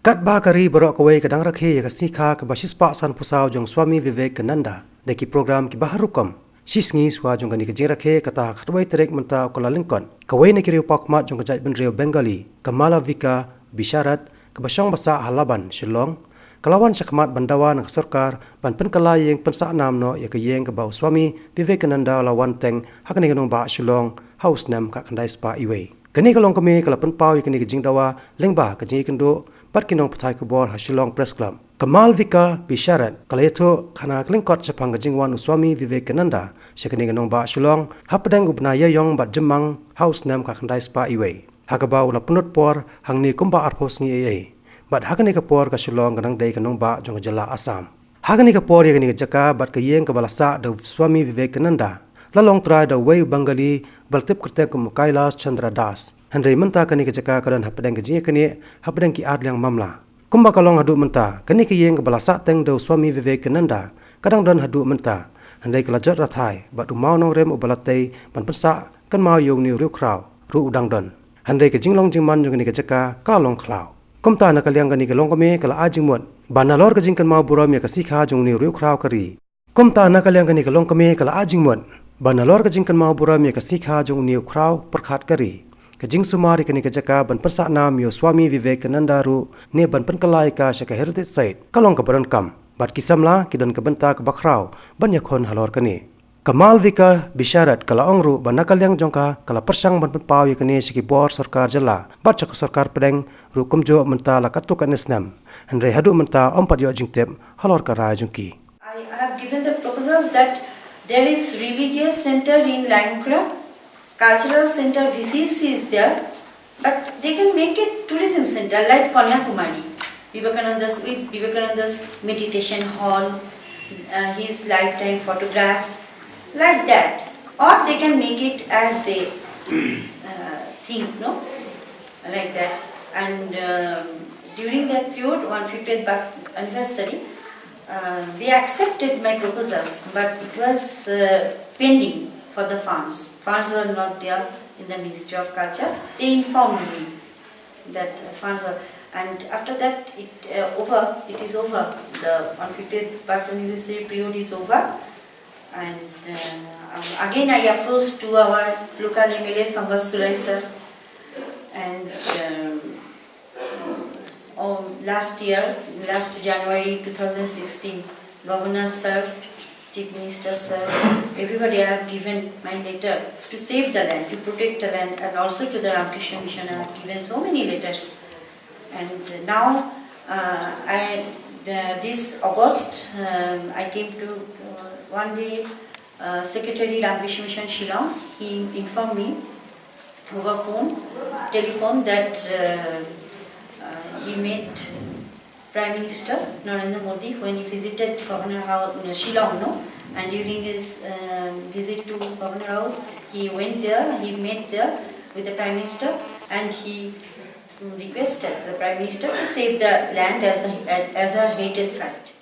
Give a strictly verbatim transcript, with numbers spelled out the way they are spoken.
Katba ka ri baroh kawei ka dang rakhe ïa ka sngi kha kaba shispah sanphew saw jong Swami Vivekananda da ki program kiba har rukom, shi sngi shuwa jong kane ka jingrakhe kata ha ka khatwei tarik mynta u Kyllalyngkot, kawei na ki riewpawkhmat jong ka jaitbynriew Bengali, ka Malavika Bisharad, kaba shong ba sah ha Laban, Shillong, ka la wan shakhmat ban dawa na ka sorkar ban pynkylla ïing pynsah nam noh ïa ka ïing kaba u Swami Vivekananda u la wan teng ha kane ka nongbah Shillong ha u snem khatkhyndai spah iwei. Kane ka longkmie ka la pynpaw ïa kane ka jingdawa lyngba ka jingïakynduh bad ki nongpathai khubor ha Shillong Press Club. Ka Malavika Bisharad ka la ïathuh khana ka lyngkot shaphang ka jingwan u Swami Vivekananda sha kane ka nongbah Shillong hapdeng u bnai ïaïong bad jymmang ha u snem khatkhyndai spah iwei, ha kaba u la pynlut por hangne kumba arphew sngi eiei. Bad ha kane ka por ka Shillong ka dang dei ka nongbah jong ka jylla Assam. Ha kane ka por ïa kane ka jaka bad ka ïing kaba la sah da u Swami Vivekananda la long trai da uwei u Bengali ba la tip kyrteng kum u Kailash Chandra Das. Hynrei mynta kane ka jaka ka don hapdeng ka jingïaknieh hapdeng ki arliang mamla. Kumba ka long haduh mynta, kane ka ïing kaba la sah teng da u Swami Vivekananda ka dang don haduh mynta. Hynrei ka la jot rathai bad u mawnongrim uba la tei ban pynsah kynmaw ïa une u riewkhraw ruh u dang don. Hynrei ka jinglong jingman jong kane ka jaka ka la long khlaw. Kumta na ka liang kane ka longkmie ka la ai jingmut ba nalor ka jingkynmaw burom ïa ka sngi kha jong une u riewkhraw ka ri. Kumta na ka liang kane ka longkmie ka la ai jingmut ba nalor ka jingkynmaw burom ïa ka sngi kha jong une u khraw pyrkhat ka ri, ka jingsumar ïa kane ka jaka ban pynsah nam ïa u Swami Vivekananda ruh ne ban pynkylla ïa ka sha ka heritage site ka long kaba donkam. Bad ki samla ki don ka bynta kaba khraw ban ïakhun halor kane. Ka Malavika Bisharad ka la ong ruh ba na ka liang jong ka ka la pyrshang ban pynpaw ïa kane sha ki bor sorkar jylla bad sha ka sorkar pdeng ruh kumjuh mynta la katto katne snem. Hynrei haduh mynta ym pat ïoh jingtip halor ka rai jong ki. I have given the proposals that there is religious center in Laimukhra, cultural center V C C is there, but they can make it tourism center like Kanyakumari, Vivekananda's, with Vivekananda's meditation hall, uh, his lifetime photographs, like that. Or they can make it as a uh, thing, no? Like that. And um, during that period, one fiftieth birth anniversary, uh, they accepted my proposals, but it was uh, pending for the funds. Funds were not there in the Ministry of Culture. They informed me that funds were, and after that, it uh, over. It is over. The one fiftieth birth anniversary period is over, and uh, um, again I approached to our local M L A Sambhav Sulai sir, and um, um, last year, last January two thousand sixteen, Governor sir, Chief Minister sir, everybody, I have given my letter to save the land, to protect the land, and also to the Ramakrishna Mission I have given so many letters. And now uh, I, uh, this August, um, I came to uh, one day, uh, Secretary Ramakrishna Mission Shillong, he informed me over phone, telephone that uh, uh, he met Prime Minister Narendra Modi when he visited Governor House, no, Shillong, no? And during his uh, visit to Governor House, he went there, he met there with the Prime Minister, and he requested the Prime Minister to save the land as a, as a heritage site.